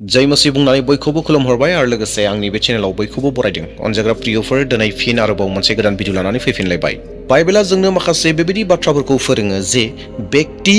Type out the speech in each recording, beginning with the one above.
जय मसी बुंनानै बयखौबो खुलुमहरबाय आरो लोगोसे आंनि बे चेनेलाव बयखौबो बरायदों अनजाग्रा प्रियफोर दिनै फिन आरोबाव मोनसे गोदान भिडिअ लानानै फैफिनलायबाय। बाइबेला जोंनो माखासे बेबायदि बाथ्राफोरखौ फोरोङो जे व्यक्ति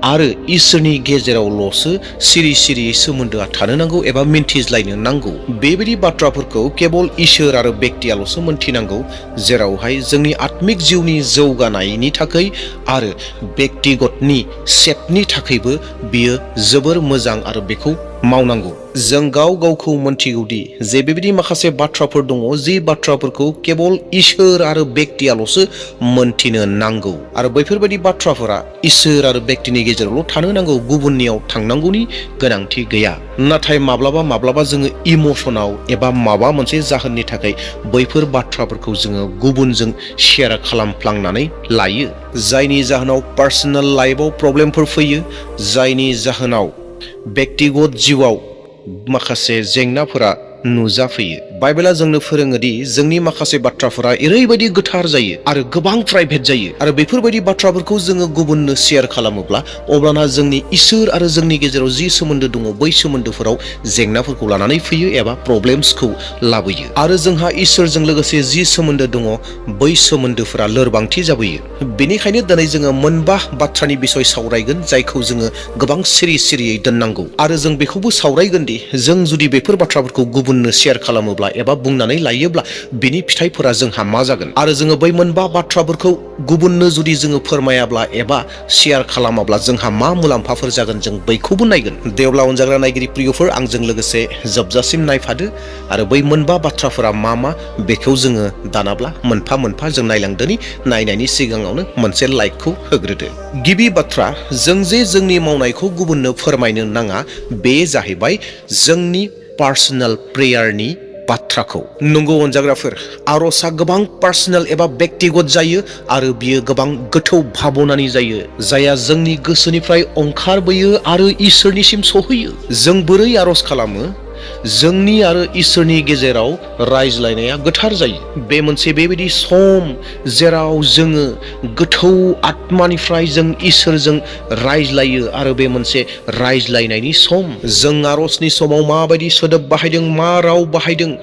आरो इसोरनि गेजेरावल'सो सिरि सिरियै सोमोन्दोआ थानो नांगौ एबा मिन्थिज्लायनो नांगौ। बेबायदि बाथ्राफोरखौ केवल इसोर आरो व्यक्तियाल'सो मोनथिनांगौ, जेरावहाय जोंनि आत्मिक जिउनि जौगानायनि थाखाय आरो व्यक्तिगतनि सेफनि थाखायबो बियो जोबोर मोजां आरो बेखौ मावनांगौ। जों गाव गावखौ मोनथिगौदि जे बेबायदि माखासे बाथ्राफोर दङ जि बाथ्राफोरखौ केवल इसोर आरो व्यक्तियाल'सो मोनथिनो नांगौ आरो बैफोरबायदि बाथ्राफोरा इसोर आरो व्यक्तिनि गेजेरावल' थानो नांगौ, गुबुननियाव थांनांगौनि गोनांथि गैया। नाथाय माब्लाबा जोङो इमसनाव एबा माबा मोनसे जाहोननि थाखाय बैफोर बाथ्राफोरखौ जोङो गुबुनजों शेयार खालामफ्लांनानै लायो, जायनि जाहोनाव पार्सनेल लाइफआव प्रब्लेमफोर फैयो, जायनि जाहोनाव व्यक्तिगत जिउआव माखासे जेंनाफोरा नुजाफैयो। बाइबेला जोंनो फोरोङोदि जोंनि माखासे बाथ्राफोरा ओरैबायदि गोथार जायो आरो गोबां प्राइभेट जायो आरो बेफोरबायदि बाथ्राफोरखौ जोङो गुबुननो शेयार खालामोब्ला अब्लाना जोंनि इसोर आरो जोंनि गेजेराव जि सोमोन्दो दङ बै सोमोन्दोफोराव जेंनाफोरखौ लानानै फैयो एबा प्रब्लेम्सखौ लाबोयो आरो जोंहा इसोरजों लोगोसे जि सोमोन्दो दङ बै सोमोन्दोफोरा लोरबांथि जाबोयो। बेनिखायनो दिनै जोङो मोनबा बाथ्रानि बिसय सावरायगोन जायखौ जोङो गोबां सिरियै दोननांगौ आरो जों बेखौबो सावरायगोन दि जों जुदि बेफोर बाथ्राफोरखौ गुबुननो शेयार खालामोब्ला एबा बुंनानै लायोब्ला बिनि फिथाइफोरा जोंहा मा जागोन आरो जोङो बै मोनबा बाथ्राफोरखौ गुबुननो जुदि जोङो फोरमायाब्ला एबा शेयार खालामाब्ला जोंहा मा मुलाम्फाफोर जागोन जों बैखौबो नायगोन। देवब्ला अनजाग्रा नायगिरि प्रियफोर आंजों लोगोसे जोबजासिम नायफादो आरो बै मोनबा बाथ्राफोरा मा बेखौ जोङो दानाब्ला मोनफा मोनफा जों नायलांदोनि। नायनायनि सिगाङावनो मोनसे लाइकखौ होग्रोदो। गिबि बाथ्रा, जों जे जोंनि मावनायखौ गुबुननो फोरमायनो नाङा, बे जाहैबाय जोंनि पार्सनेल प्रेयारनि बाथ्राखौ। नंगौ अनजाग्राफोर, आर'जआ गोबां पार्सनेल एबा व्यक्तिगत जायो आरो बियो गोबां गोथौ भाबनानि जायो, जायहा जोंनि गोसोनिफ्राय ओंखारबोयो आरो इसोरनिसिम सहैयो। जों बोरै आर'ज खालामो? जोंनि आरो इसोरनि गेजेराव रायज्लायनाया गोथार जायो। बे मोनसे बेबायदि सम जेराव जोङो गोथौ आत्मानिफ्राय जों इसोरजों रायज्लायो आरो बे मोनसे रायज्लायनायनि सम। जों आर'जनि समाव माबायदि सोदोब बाहायदों, मा राव बाहायदों,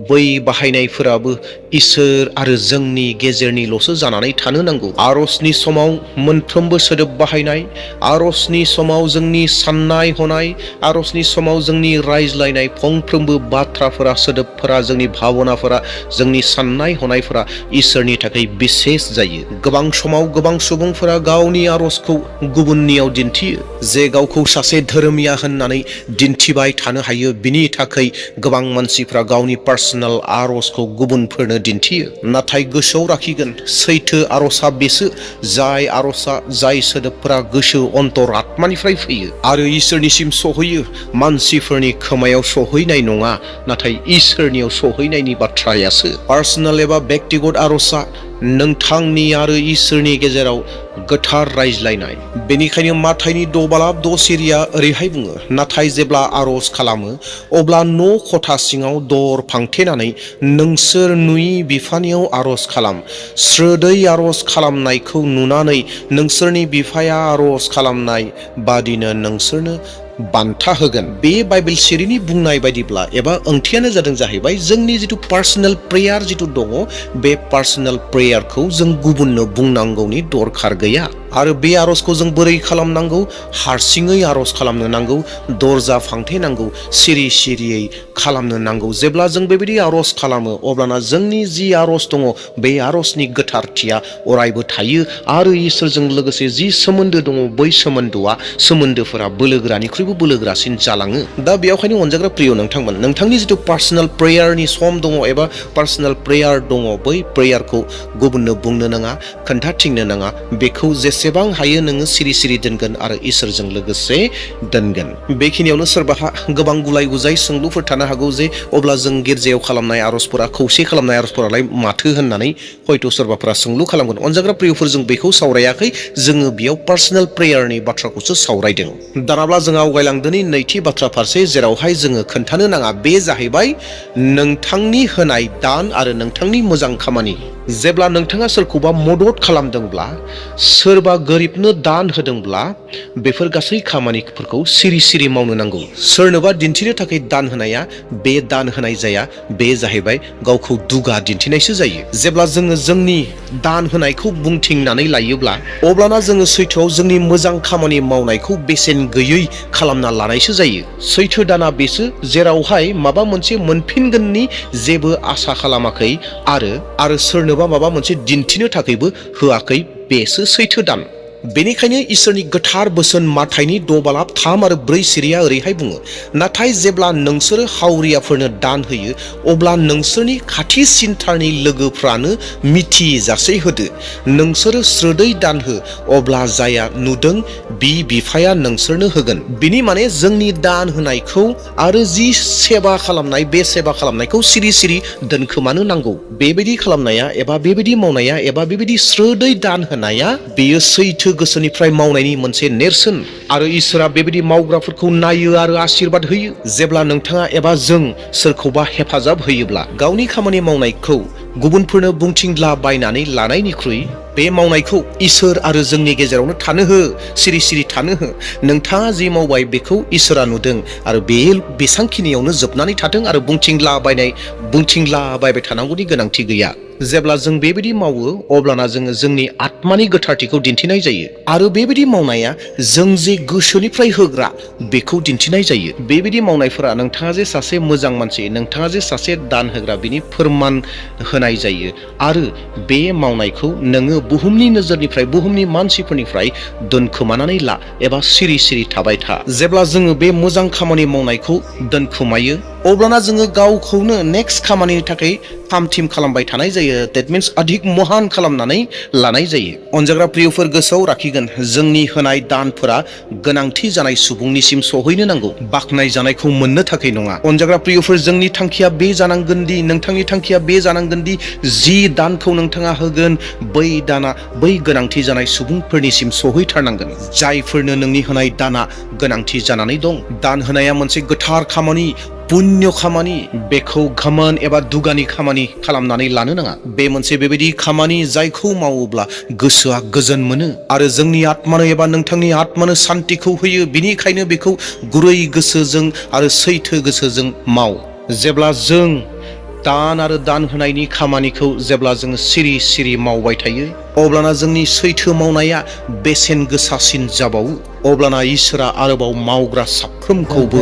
बै बाहायनायफोराबो इसोर आरो जोंनि गेजेरनिल'सो जानानै थानो नांगौ। आर'जनि समाव मोनफ्रोमबो सोदोब बाहायनाय, आर'जनि समाव जोंनि साननाय हनाय, आर'जनि समाव जोंनि रायज्लायनाय फंफ्रोमबो बाथ्राफोरा, सोदोबफोरा, जोंनि भावनाफोरा, जोंनि साननाय हनायफोरा इसोरनि थाखाय बिसेस जायो। गोबां समाव गोबां सुबुंफोरा गावनि आर'जखौ गुबुननियाव दिन्थियो, जे गावखौ सासे धोरोमिया होननानै दिन्थिबाय थानो हायो। बिनि थाखाय गोबां मानसिफ्रा गावनि पार्सनेल आर'जखौ गुबुनफोरनो दिन्थियो। नाथाय गोसोआव लाखिगोन, सैथो आर'जआ बेसो जाय सोदोबफोरा गोसो अन्तर आत्मानिफ्राय फैयो आरो इसोरनिसिम सहैयो। मानसिफोरनि खोमायाव सहैनाय नङा, नाथाय इसोरनियाव सहैनायनि बाथ्रायासो। पार्सनेल एबा व्यक्तिगत आर'जआ नोंथांनि आरो इसोरनि गेजेराव गोथार रायज्लायनाय। बेनिखायनो माथाइनि 6:6 ओरैहाय बुङो, नाथाय जेब्ला आर'ज खालामो अब्ला न' खथा सिङाव दर फांथेनानै नोंसोर नुयि बिफानियाव आर'ज खालाम। स्रोदै आर'ज खालामनायखौ नुनानै नोंसोरनि बिफाया आर'ज खालामनाय बादिनो नोंसोरनो बान्था होगोन। बे बाइबेल सिरिनि बुंनाय बायदिब्ला एबा ओंथियानो जाहैबाय जोंनि जिथु पार्सनेल प्रेयार जिथु दङ, बे पार्सनेल प्रेयारखौ जों गुबुननो बुंनांगौनि दरखार गैया। आरो बे आर'जखौ जों बोरै खालामनांगौ? हारसिङै आर'ज खालामनो नांगौ, दरजा फांथेनांगौ, सिरियै खालामनो नांगौ। जेब्ला जों बेबायदि आर'ज खालामो अब्लाना जोंनि जि आर'ज दङ बे आर'जनि गोथारथिया अरायबो थायो आरो इसोरजों लोगोसे जि सोमोन्दो दङ बै सोमोन्दोफोरा बोलोगोरानिख्रुइबो बोलोगोरासिन जालाङो। दा बेयावखायनो अनजाग्रा प्रिय नोंथांमोन, नोंथांनि जिथु पार्सनेल प्रेयारनि सम दङ एबा पार्सनेल प्रेयार दङ, बै प्रेयारखौ गुबुननो बुंनो नाङा, खोन्थाथिंनो नाङा। बेखौ जेसेबां हायो नोङो सिरि दोनगोन आरो इसोरजों लोगोसे दोनगोन। बेखिनियावनो सोरबाहा गोबां गुलाय गुजाय सोंलुफोर थानो हागौ जे अब्ला जों गिर्जायाव खालामनाय आर'जफोरा, खौसे खालामनाय आर'जफोरालाय माथो होननानै हयथ' सोरबाफोरा सोंलु खालामगोन। अनजाग्रा प्रियफोर, जों बेखौ सावरायाखै, जोङो बेयाव पार्सनेल प्रेयारनि बाथ्राखौसो सावरायदों। दानाब्ला जों आवगायलांदोनि नैथि बाथ्रा फारसे, जेरावहाय जोङो खोन्थानो नाङा, बे जाहैबाय नोंथांनि होनाय दान आरो नोंथांनि मोजां खामानि। जेब्ला नोंथाङा सोरखौबा मदद खालामदोंब्ला, सोरबा गोरिबनो दान होदोंब्ला, बेफोर गासै खामानिफोरखौ सिरि सिरि मावनो नांगौ। सोरनोबा दिन्थिनो थाखाय दान होनाया बे दान होनाय जाया, बे जाहैबाय गावखौ दुगा दिन्थिनायसो जायो। जेब्ला जोङो जोंनि दान होनायखौ बुंथिंनानै लायोब्ला, अब्लाना जोङो सैथोआव जोंनि मोजां खामानि मावनायखौ बेसेन गैयै खालामना लानायसो जायो। सैथो दाना बेसो जेरावहाय माबा मोनसे मोनफिनगोननि जेबो आसा खालामाखै आरो सोरनोबा माबा मोनसे दिन्थिनो थाखायबो होआखै, बेसो सैथो दान। बेनिखायनो इसोरनि गोथार बोसोन माथाइनि 6:3 आरो 4 सिरिया ओरैहाय बुङो, नाथाय जेब्ला नोंसोरो हावरियाफोरनो दान होयो, अब्ला नोंसोरनि खाथिसिनथारनि लोगोफ्रानो मिथिजासे होदो। नोंसोरो स्रोदै दान हो, अब्ला जाया नुदों बिफाया नोंसोरनो होगोन। बिनि माने जोंनि दान होनायखौ आरो जि सेबा खालामनाय, बे सेबा खालामनायखौ सिरि सिरि दोनखोमानो नांगौ। बेबायदि खालामनाया एबा बेबायदि मावनाया एबा बेबायदि स्रोदै दान होनाया बेयो सैथो गोसोनिफ्राय मावनायनि मोनसे नेरसोन। आरो इसोरा बेबायदि मावग्राफोरखौ नायो आरो आशीर्बाद होयो। जेब्ला नोंथाङा एबा जों सोरखौबा हेफाजाब होयोब्ला, गावनि खामानि मावनायखौ गुबुनफोरनो बुंथिंला बायनानै लानायनिख्रुइ बे मावनायखौ इसोर आरो जोंनि गेजेरावनो थानो हो, सिरि सिरि थानो हो। नोंथाङा जि मावबाय बेखौ इसोरा नुदों आरो बे बेसांखिनियावनो जोबनानै थाथों आरो बुंथिंला बायबाय थानांगौनि गोनांथि गैया। जेब्ला जों बेबायदि मावो, अब्लाना जोङो जोंनि आत्मानि गोथारथिखौ दिन्थिनाय जायो। आरो बेबायदि मावनाया जों जे गोसोनिफ्राय होग्रा बेखौ दिन्थिनाय जायो। बेबायदि मावनायफोरा नोंथाङा जे सासे मोजां मानसि, नोंथाङा जे सासे दान होग्रा, बिनि फोरमान होनाय जायो। आरो बे मावनायखौ नोङो बुहुमनि नोजोरनिफ्राय, बुहुमनि मानसिफोरनिफ्राय दोनखोमानानै ला एबा सिरि सिरि थाबाय था। जेब्ला जोङो बे मोजां खामानि मावनायखौ दोनखोमायो, अब्लाना जोङो गावखौनो नेक्स्ट खामानिनि थाखाय थाम थिम खालामबाय थानाय जायो। देट मिन्स अधिक महान खालामनानै लानाय जायो। अनजाग्रा प्रियफोर, गोसोआव लाखिगोन, जोंनि होनाय दानफोरा गोनांथि जानाय सुबुंनिसिम सहैनो नांगौ, बाख्नाय जानायखौ मोननो थाखाय नङा। अनजाग्रा प्रियफोर, जोंनि थांखिया बे जानांगोन दि, नोंथांनि थांखिया बे जानांगोन दि, जि दानखौ नोंथाङा होगोन, बै दाना बै गोनांथि जानाय सुबुंफोरनिसिम सहैथारनांगोन, जायफोरनो नोंनि होनाय दाना गोनांथि जानानै दं। दान होनाया मोनसे गोथार खामानि, पुण्य खामानि। बेखौ घमन एबा दुगानि खामानि खालामनानै लानो नाङा। बे मोनसे बेबायदि खामानि जायखौ मावोब्ला गोसोआ गोजोन मोनो आरो जोंनि आत्मानो एबा नोंथांनि आत्मानो सान्तिखौ होयो। बिनिखायनो बेखौ गुरै गोसोजों आरो सैथो गोसोजों माव। जेब्ला जों दान आरो दान होनायनि खामानिखौ जेब्ला जोङो सिरि सिरि मावबाय थायो, अब्लाना जोंनि सैथो मावनाया बेसेन गोसासिन जाबावो। अब्लाना इसोरा आरोबाव मावग्रा साफ्रोमखौबो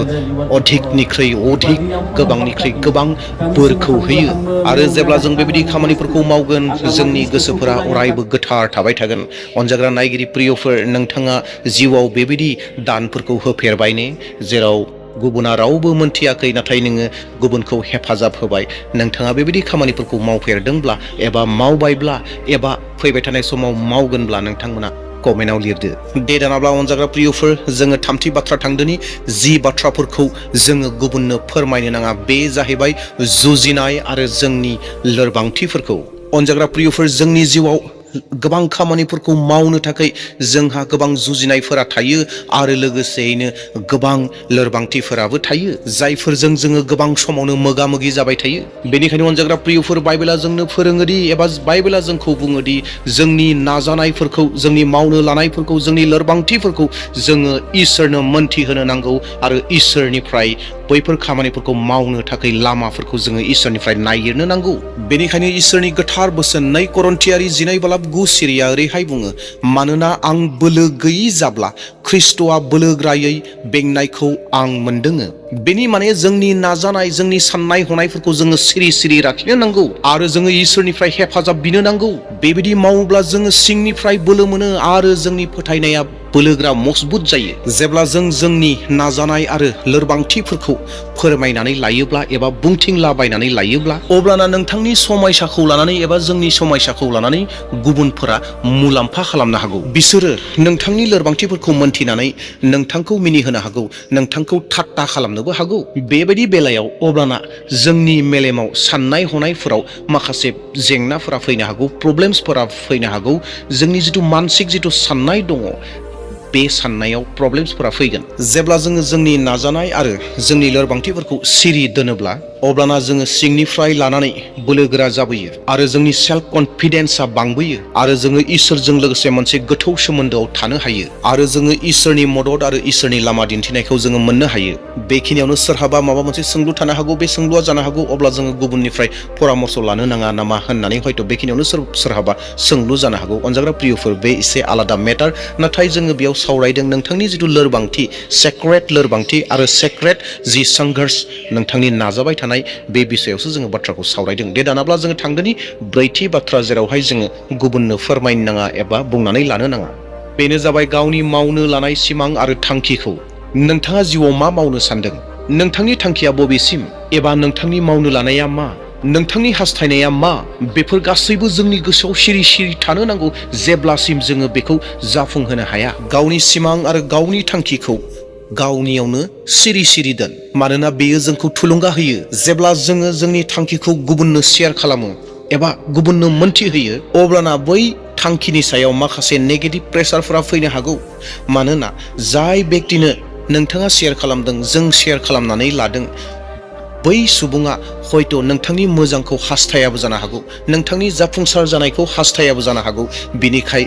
अधिकनिख्रुइ अधिक, गोबांनिख्रुइ गोबां बोरखौ होयो। आरो जेब्ला जों बेबायदि खामानिफोरखौ मावगोन, जोंनि गोसोफोरा अरायबो गोथार थाबाय थागोन। अनजाग्रा नायगिरि प्रियफोर, नोंथाङा जिउआव बेबायदि दानफोरखौ होफेरबाय ने, जेराव गुबुना रावबो मोनथियाखै, नाथाय नोङो गुबुनखौ हेफाजाब होबाय। नोंथाङा बेबायदि खामानिफोरखौ मावफेरदोंब्ला एबा मावबायब्ला एबा फैबाय थानाय समाव मावगोनब्ला नोंथांमोना कमेन्टआव लिरदो। दे दानाब्ला अनजाग्रा प्रियफोर, जोङो थामथि बाथ्रा थांदोनि, जि बाथ्राफोरखौ जोङो गुबुननो फोरमायनो नाङा, बे जाहैबाय जुजिनाय आरो जोंनि लोरबांथिफोरखौ। अनजाग्रा प्रियफोर, जोंनि जिउआव गोबां खामानिफोरखौ मावनो थाखाय जोंहा गोबां जुजिनायफोरा थायो आरो लोगोसेयैनो गोबां लोरबांथिफोराबो थायो, जायफोरजों जोङो गोबां समावनो मोगा मोगि जाबाय थायो। बेनिखायनो अनजाग्रा प्रियफोर, बाइबेला जोंनो फोरोङोदि एबा बाइबेला जोंखौ बुङोदि, जोंनि नाजानायफोरखौ, जोंनि मावनो लानायफोरखौ, जोंनि लोरबांथिफोरखौ जोङो इसोरनो मोनथिहोनो नांगौ आरो इसोरनिफ्राय बैफोर खामानिफोरखौ मावनो थाखाय लामाफोरखौ जोङो इसोरनिफ्राय नागिरनो नांगौ। बेनिखायनो इसोरनि गोथार बोसोन 2 करन्थियारि 19:9 सिरिया ओरैहाय बुङो, मानोना आं बोलो गैयि जाब्ला ख्रिस्ट'आ बोलोग्रायै बेंनायखौ आं मोनदोङो। बेनि माने जोंनि नाजानाय, जोंनि साननाय हनायफोरखौ जोङो सिरि सिरि लाखिनो नांगौ आरो जोङो इसोरनिफ्राय हेफाजाब बिनो नांगौ। बेबायदि मावोब्ला जोङो सिंनिफ्राय बोलो मोनो आरो जोंनि फोथायनाया बोलोग्रा मजबुत जायो। जेब्ला जों जोंनि नाजानाय आरो लोरबांथिफोरखौ फोरमायनानै लायोब्ला एबा बुंथिंलाबायनानै लायोब्ला, अब्लाना नोंथांनि समायसाखौ लानानै एबा जोंनि समायसाखौ लानानै गुबुनफोरा मुलाम्फा खालामनो हागौ। बिसोरो नोंथांनि लोरबांथिफोरखौ मोनथिनानै नोंथांखौ मिनिहोनो हागौ, नोंथांखौ ठाट्टा खालामनोबो हागौ। बेबायदि बेलायाव अब्लाना जोंनि मेलेमाव, साननाय हनायफोराव माखासे जेंनाफोरा फैनो हागौ, प्रब्लेम्सफोरा फैनो हागौ। जोंनि जिथु मानसिक जिथु साननाय दङ, बे साननायाव प्रब्लेम्सफोरा फैगोन। जेब्ला जोङो जोंनि नाजानाय आरो जोंनि लोरबांथिफोरखौ सिरि दोनोब्ला अब्लाना जोङो सिंनिफ्राय लानानै बोलोगोरा जाबोयो आरो जोंनि सेल्फ कनफिडेन्सआ बांबोयो आरो जोङो इसोरजों लोगोसे मोनसे गोथौ सोमोन्दोआव थानो हायो आरो जोङो इसोरनि मदद आरो इसोरनि लामा दिन्थिनायखौ जोङो मोननो हायो। बेखिनियावनो सोरहाबा माबा मोनसे सोंलु थानो हागौ, बे सोंलुआ जानो हागौ अब्ला जोङो गुबुननिफ्राय परामर्श लानो नाङा नामा होननानै हयथ' बेखिनियावनो सोरहाबा सोंलु जानो हागौ। अनजाग्रा प्रियफोर, बे एसे आलादा मेटार, नाथाय जोङो बेयाव सावरायदों नोंथांनि जिथु लोरबांथि, सेक्रेट लोरबांथि आरो सेक्रेट जि संघर्ष, नोंथांनि नाजाबाय थानाय बे बिषयावसो जोङो बाथ्राखौ सावरायदों। दे दानाब्ला जोङो थांदोनि ब्रैथि बाथ्रा, जेरावहाय जोङो गुबुननो फोरमायनो नाङा एबा बुंनानै लानो नाङा। बेनो जाबाय गावनि मावनो लानाय सिमां आरो थांखिखौ। नोंथाङा जिउआव मा मावनो सानदों? नोंथांनि थांखिया बबेसिम? एबा नोंथांनि मावनो लानाया मा? नोंथांनि हास्थायनाया मा? बेफोर गासैबो जोंनि गोसोआव सिरि सिरि थानो नांगौ जेब्लासिम जोङो बेखौ जाफुंहोनो हाया। गावनि सिमां आरो गावनि थांखिखौ गावनियावनो सिरि सिरि दोन, मानोना बेयो जोंखौ थुलुंगा होयो। जेब्ला जोङो जोंनि थांखिखौ गुबुननो शेयार खालामो एबा गुबुननो मोनथिहोयो, अब्लाना बै थांखिनि सायाव माखासे नेगेटिभ प्रेसारफोरा फैनो हागौ। मानोना जाय बेक्तिनो नोंथाङा शेयार खालामदों, जों शेयार खालामनानै लादों, बै सुबुङा हयथ' नोंथांनि मोजांखौ हास्थायाबो जानो हागौ, नोंथांनि जाफुंसार जानायखौ हास्थायाबो जानो हागौ। बिनिखाय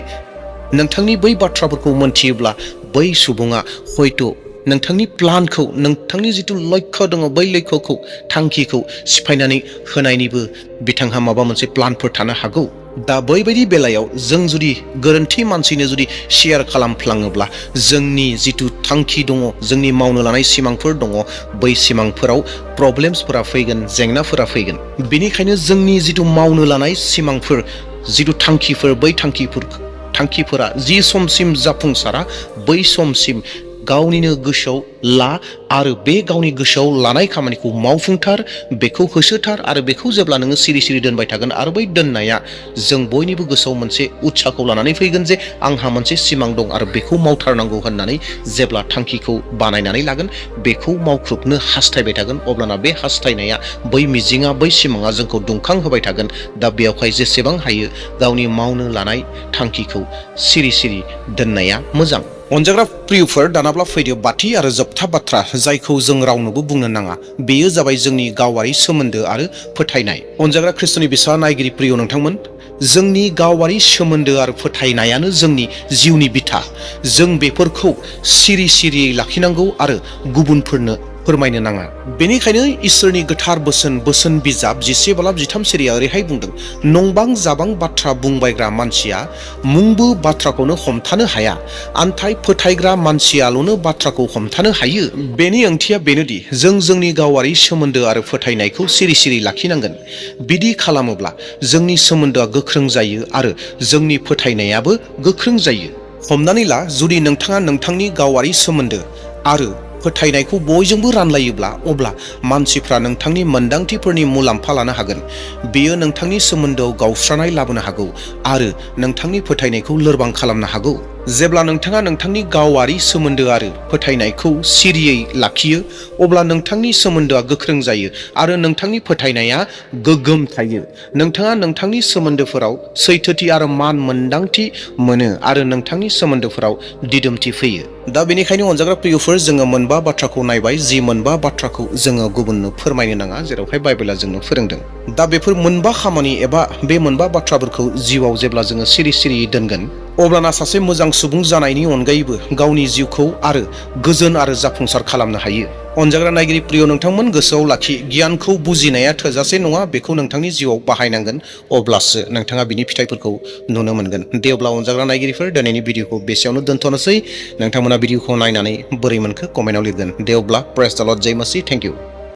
नोंथांनि बै बाथ्राफोरखौ मोनथियोब्ला बै सुबुङा हयथ' नोंथांनि प्लानखौ, नोंथांनि जिथु लक्ष्य दङ, बै लक्ष्यखौ, थांखिखौ सिफायनानै होनायनिबो बिथांहा माबा मोनसे प्लानफोर थानो हागौ। दा बैबायदि बेलायाव जों जुदि गोरोन्थि मानसिनो जुदि शेयार खालामफ्लाङोब्ला जोंनि जिथु थांखि दङ, जोंनि मावनो लानाय सिमांफोर दङ, बै सिमांफोराव प्रब्लेम्सफोरा फैगोन, जेंनाफोरा फैगोन। बेनिखायनो जोंनि जिथु मावनो लानाय सिमांफोर, जिथु थांखिफोर, बै थांखिफोरा जि समसिम जाफुंसारा, बै समसिम गावनिनो गोसोआव ला आरो बे गावनि गोसोआव लानाय खामानिखौ मावफुंथार, बेखौ होसोथार आरो बेखौ जेब्ला नोङो सिरि सिरि दोनबाय थागोन आरो बै दोननाया जों बयनिबो गोसोआव मोनसे उत्साहखौ लानानै फैगोन जे आंहा मोनसे सिमां दं आरो बेखौ मावथारनांगौ होननानै जेब्ला थांखिखौ बानायनानै लागोन, बेखौ मावख्रुबनो हास्थायबाय थागोन, अब्लाना बे हास्थायनाया, बै मिजिङा, बै सिमाङा जोंखौ दुंखांहोबाय थागोन। दा बेयावहाय जेसेबां हायो गावनि मावनो लानाय थांखिखौ सिरि सिरि दोननाया मोजां। अनजाग्रा प्रियफोर, दानाब्ला फैदो बाथि आरो जोबथा बाथ्रा, जायखौ जों रावनोबो बुंनो नाङा। बेयो जाबाय जोंनि गावारि सोमोन्दो आरो फोथायनाय। अनजाग्रा ख्रिस्ट'नि बिसा नायगिरि प्रिय नोंथांमोन, जोंनि गावारि सोमोन्दो आरो फोथायनायानो जोंनि जिउनि बिथा। जों बेफोरखौ सिरि सिरियै लाखिनांगौ आरो गुबुनफोरनो फोरमायनो नाङा। बेनिखायनो इसोरनि गोथार बोसोन बिजाब 11:13 सिरिया ओरैहाय बुंदों, नंबां जाबां बाथ्रा बुंबायग्रा मानसिया मुंबो बाथ्राखौनो हमथानो हाया, आन्थाय फोथायग्रा मानसियाल'नो बाथ्राखौ हमथानो हायो। बेनि ओंथिया बेनोदि जों जोंनि गावारि सोमोन्दो आरो फोथायनायखौ सिरि सिरि लाखिनांगोन। बिदि खालामोब्ला जोंनि सोमोन्दोआ गोख्रों जायो आरो जोंनि फोथायनायाबो गोख्रों जायो। हमनानै ला, जुदि नोंथाङा नोंथांनि गावारि सोमोन्दो आरो फोथायनायखौ बयजोंबो रानलायोब्ला, अब्ला मानसिफ्रा नोंथांनि मोन्दांथिफोरनि मुलाम्फा लानो हागोन। बेयो नोंथांनि सोमोन्दोआव गावस्रानाय लाबोनो हागौ आरो नोंथांनि फोथायनायखौ लोरबां खालामनो हागौ। जेब्ला नोंथाङा नोंथांनि गावारि सोमोन्दो आरो फोथायनायखौ सिरियै लाखियो, अब्ला नोंथांनि सोमोन्दोआ गोख्रों जायो आरो नोंथांनि फोथायनाया गोग्गोम थायो। नोंथाङा नोंथांनि सोमोन्दोफोराव सैथोथि आरो मान मोन्दांथि मोनो आरो नोंथांनि सोमोन्दोफोराव दिदोमथि फैयो। दा बेनिखायनो अनजाग्रा प्रियफोर, जोङो मोनबा बाथ्राखौ नायबाय, जि मोनबा बाथ्राखौ जोङो गुबुननो फोरमायनो नाङा, जेरावहाय बाइबेला जोंनो फोरोंदों। दा बेफोर मोनबा खामानि एबा बे मोनबा बाथ्राफोरखौ जिउआव जेब्ला जोङो सिरि सिरियै दोनगोन, अब्लाना सासे मोजां सुबुं जानायनि अनगायैबो गावनि जिउखौ आरो गोजोन आरो जाफुंसार खालामनो हायो। अनजाग्रा नायगिरि प्रिय नोंथांमोन, गोसोआव लाखि, गियानखौ बुजिनाया थोजासे नङा, बेखौ नोंथांनि जिउआव बाहायनांगोन, अब्लासो नोंथाङा बिनि फिथाइफोरखौ नुनो मोनगोन। दे अब्ला अनजाग्रा नायगिरिफोर, दिनैनि भिडिअखौ बेसेयावनो दोनथ'नोसै। नोंथांमोना भिडिअखौ नायनानै बोरै मोनखो कमेन्टआव लिरगोन। दे अब्ला प्रेज द लर्ड, जय मसीह, थेंक इउ।